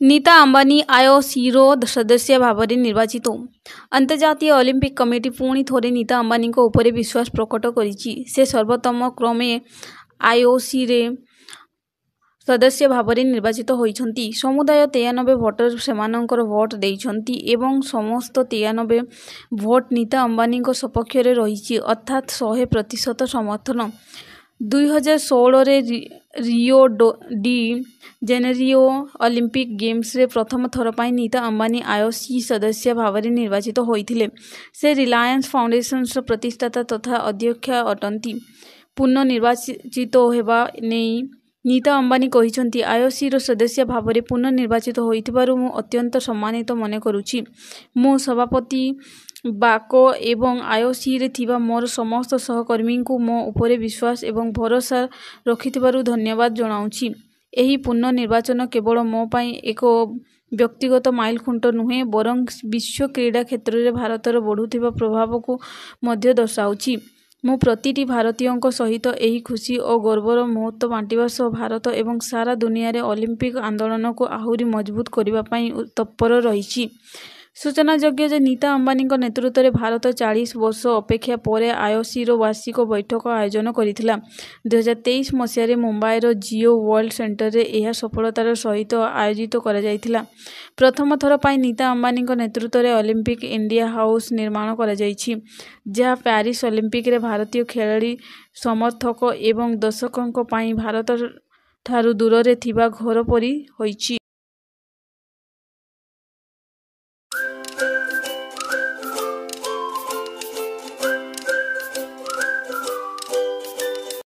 ନୀତା ଅମ୍ବାନୀ ଆଇଓସିର ସଦସ୍ୟ ଭାବରେ ନିର୍ବାଚିତ। ଅନ୍ତର୍ଜାତୀୟ ଅଲିମ୍ପିକ୍ କମିଟି ପୁଣି ଥରେ ନୀତା ଅମ୍ବାନୀଙ୍କ ଉପରେ ବିଶ୍ୱାସ ପ୍ରକଟ କରିଛି। ସେ ସର୍ବସମ୍ମତକ୍ରମେ ଆଇଓସିର ସଦସ୍ୟ ଭାବରେ ନିର୍ବାଚିତ ହୋଇଛନ୍ତି। ସମୁଦାୟ 93 ଭୋଟର ସେମାନଙ୍କର ଭୋଟ ଦେଇଛନ୍ତି ଏବଂ ସମସ୍ତ 93 ଭୋଟ ନୀତା ଅମ୍ବାନୀଙ୍କ ସପକ୍ଷରେ ରହିଛି, ଅର୍ଥାତ୍ 100% ସମର୍ଥନ। 2016ରେ ରିଓ ଡି ଜେନେରିଓ ଅଲିମ୍ପିକ୍ ଗେମ୍ସରେ ପ୍ରଥମ ଥର ପାଇଁ ନୀତା ଅମ୍ବାନୀ ଆଇଓସି ସଦସ୍ୟ ଭାବରେ ନିର୍ବାଚିତ ହୋଇଥିଲେ। ସେ ରିଲାଏନ୍ସ ଫାଉଣ୍ଡେସନ୍ର ପ୍ରତିଷ୍ଠାତା ତଥା ଅଧ୍ୟକ୍ଷା ଅଟନ୍ତି। ପୁନଃ ନିର୍ବାଚିତ ହେବା ନେଇ ନୀତା ଅମ୍ବାନୀ କହିଛନ୍ତି, ଆଇଓସିର ସଦସ୍ୟ ଭାବରେ ପୁନଃ ନିର୍ବାଚିତ ହୋଇଥିବାରୁ ମୁଁ ଅତ୍ୟନ୍ତ ସମ୍ମାନିତ ମନେ କରୁଛି। ମୁଁ ସଭାପତି ବାକ ଏବଂ ଆଇଓସିରେ ଥିବା ମୋର ସମସ୍ତ ସହକର୍ମୀଙ୍କୁ ମୋ ଉପରେ ବିଶ୍ୱାସ ଏବଂ ଭରସା ରଖିଥିବାରୁ ଧନ୍ୟବାଦ ଜଣାଉଛି। ଏହି ପୁନଃ ନିର୍ବାଚନ କେବଳ ମୋ ପାଇଁ ଏକ ବ୍ୟକ୍ତିଗତ ମାଇଲଖୁଣ୍ଟ ନୁହେଁ, ବରଂ ବିଶ୍ୱ କ୍ରୀଡ଼ା କ୍ଷେତ୍ରରେ ଭାରତର ବଢ଼ୁଥିବା ପ୍ରଭାବକୁ ମଧ୍ୟ ଦର୍ଶାଉଛି। ମୁଁ ପ୍ରତିଟି ଭାରତୀୟଙ୍କ ସହିତ ଏହି ଖୁସି ଓ ଗର୍ବର ମୁହୂର୍ତ୍ତ ବାଣ୍ଟିବା ସହ ଭାରତ ଏବଂ ସାରା ଦୁନିଆରେ ଅଲିମ୍ପିକ୍ ଆନ୍ଦୋଳନକୁ ଆହୁରି ମଜବୁତ କରିବା ପାଇଁ ତତ୍ପର ରହିଛି। ସୂଚନାଯୋଗ୍ୟ ଯେ, ନୀତା ଅମ୍ବାନୀଙ୍କ ନେତୃତ୍ୱରେ ଭାରତ 40 ବର୍ଷ ଅପେକ୍ଷା ପରେ ଆଇଓସିର ବାର୍ଷିକ ବୈଠକ ଆୟୋଜନ କରିଥିଲା। 2023 ମସିହାରେ ମୁମ୍ବାଇର ଜିଓ ୱାର୍ଲ୍ଡ ସେଣ୍ଟରରେ ଏହା ସଫଳତାର ସହିତ ଆୟୋଜିତ କରାଯାଇଥିଲା। ପ୍ରଥମ ଥର ପାଇଁ ନୀତା ଅମ୍ବାନୀଙ୍କ ନେତୃତ୍ୱରେ ଅଲିମ୍ପିକ୍ ଇଣ୍ଡିଆ ହାଉସ୍ ନିର୍ମାଣ କରାଯାଇଛି, ଯାହା ପ୍ୟାରିସ୍ ଅଲିମ୍ପିକ୍‌ରେ ଭାରତୀୟ ଖେଳାଳି, ସମର୍ଥକ ଏବଂ ଦର୍ଶକଙ୍କ ପାଇଁ ଭାରତଠାରୁ ଦୂରରେ ଥିବା ଘର ପରି ହୋଇଛି।